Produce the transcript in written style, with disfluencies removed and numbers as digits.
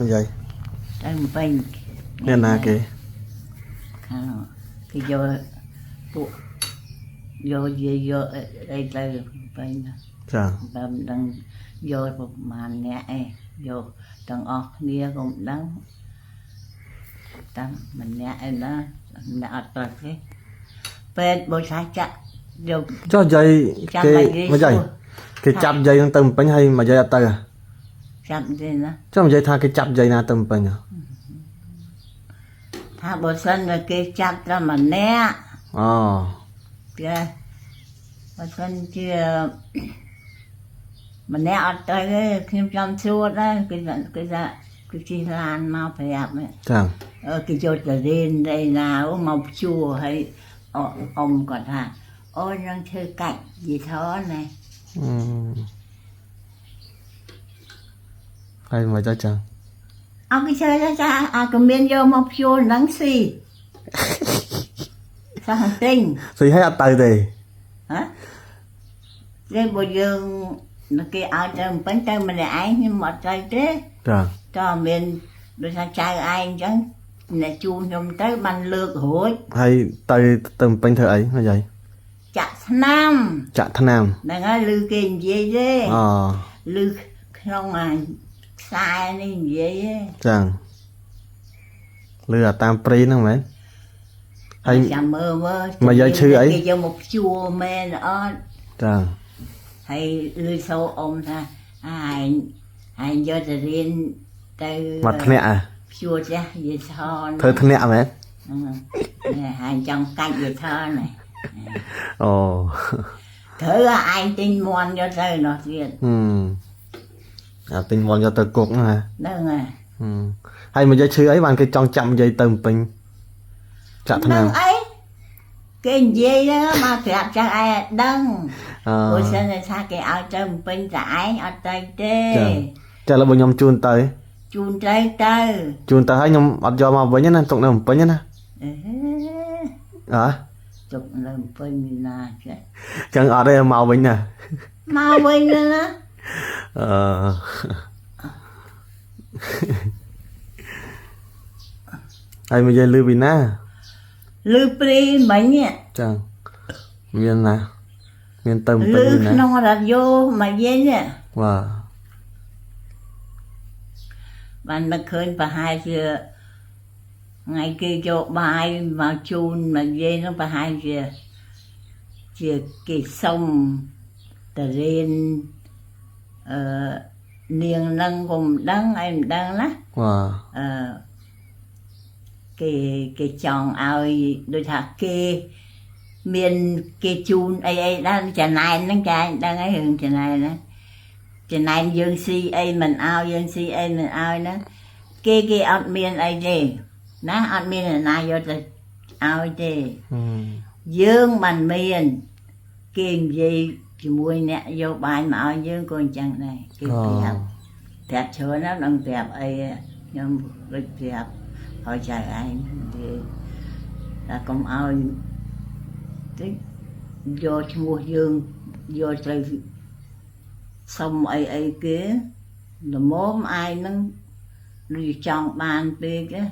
និយាយ ទៅពេញ អ្នកណាគេ ខាងគេយកពួកយកយាយយកអីទៅពេញ ចា តែមិនដឹងយកប្រហែលអ្នកឯងយកទាំងអស់គ្នាក៏មិនដឹងតាមម្នាក់ឯណាម្នាក់អត់ត្រូវទេពេទ្យបើថាចាក់យក ចុះយាយ ចាំ គេ មកនិយាយ មកយាយ សួរ គេចាប់យាយនឹងទៅពេញហើយមកយាយអត់ទៅហ៎ ចាប់ទេណា ចុះមកយាយថាគេចាប់យាយណាទៅពេញហ៎ ថាបើសិនតែគេចាប់តែម្នាក់ អូ គេបើសិនជាម្នាក់អត់ទៅទេខ្ញុំចាំសួរដែរគេថាគេថាគេជិះឡានមកប្រាប់ហ៎ ចា អឺគេយកទៅរៀនអីណាអូមកជួហើយអអ៊ំគាត់ថាអូននឹងធ្វើកាច់យីថនណា អឺហើយមកចាចា អត់គេជឿទេចាអាក៏មានយកមកជួនឹងស៊ីសោះទិញ ស្អីហើយអត់ទៅទេ ហ៎ទេបើយើងគេឲ្យទៅពេញទៅម្នាក់ឯងខ្ញុំអត់ទៅទេ ចា តើមានដូចថាចៅឯងអញ្ចឹងអ្នកជួខ្ញុំទៅបានលើករួច ហើយទៅទៅពេញធ្វើអីមកយាយ ចាក់ឆ្នាំ ចាក់ថ្នាំ ហ្នឹងហើយឮគេនិយាយទេ អូ ឮក្នុងអាខ្សែនេះនិយាយទេ ចាលឺអាតាមព្រីហ្នឹងមែនហើយ ចាំមើលមើល មកយាយឈឺអី គេយកមកភ្ជួរមែនអត់ ចា ហើយឮសូរអ៊ំថាអាឯងឯងយកទៅរៀនទៅ មកធ្នាក់ហ៎ ភ្ជួរចាស់យីថន ធ្វើធ្នាក់មែន ហ្នឹងហើយឯងចង់កាច់យីថនណា អូ ត្រូវឲ្យឯងទិញមន់យកទៅនោះទៀត ហឹមអាទិញមន់យកទៅគុកហ្នឹងហ៎ ហ្នឹងហើយ ហឹមហើយមកយាយឈឺអីបានគេចង់ចាប់យាយទៅពេញចាក់ថ្នាំ ហ្នឹងអីគេនិយាយហ្នឹងមកប្រាប់ចាស់ឯងឲ្យដឹង អឺ ព្រោះសិនតែថាគេឲ្យទៅពេញតែឯងអត់ទៅទេ ចាចាឥឡូវបើខ្ញុំជូនទៅ ជូនទៅទៅ ជូនទៅហើយខ្ញុំអត់យកមកវិញទេណាទុកនៅពេញទេណា អេ អើ ទុកនៅពេញណាចេះ ចឹងអត់ទេមកវិញណា មកវិញណា អឺហើយមកយាយលឺពីណា លឺព្រីមិញនេះ ចាមានណាមានទៅពេ លឺ ញពីណា ក្នុងរ៉ាឌីយ៉ូមកយាយនេះ បាទ បានមកឃើញប្រហែលជាថ្ងៃគេយកបាយមកជូនមកយាយនោះប្រហែលជាជាគេសុំទៅរៀនអឺនាងនឹងក៏មិនដឹងឯងមិនដឹងណា បាទ អឺគេគេចង់ឲ្យដូចថាគេមានគេជូនអីអីដែរចំណែនហ្នឹងចាឯងដឹងហើយរឿងចំណែនហ្នឹងចំណែនយើងស៊ីអីមិនឲ្យយើងស៊ីអីមិនឲ្យហ្នឹងគេគេអត់មានអីទេណាអត់មានអ្នកណាយកទៅឲ្យទេ ហឹម យើងបានមានគេនិយាយជាមួយអ្នកយកបាយមកឲ្យយើងក៏អញ្ចឹងដែរគេប្រាប់ ប្រាប់ច្រើនណាស់ដឹងប្រាប់អីខ្ញុំដូចប្រាប់ឲ្យចៅឯងនិយាយថាកុំឲ្យតិចយកឈ្មោះយើងយកទៅសុំអីអីគេល្មមឯងហ្នឹងដូចចង់បានពេកណា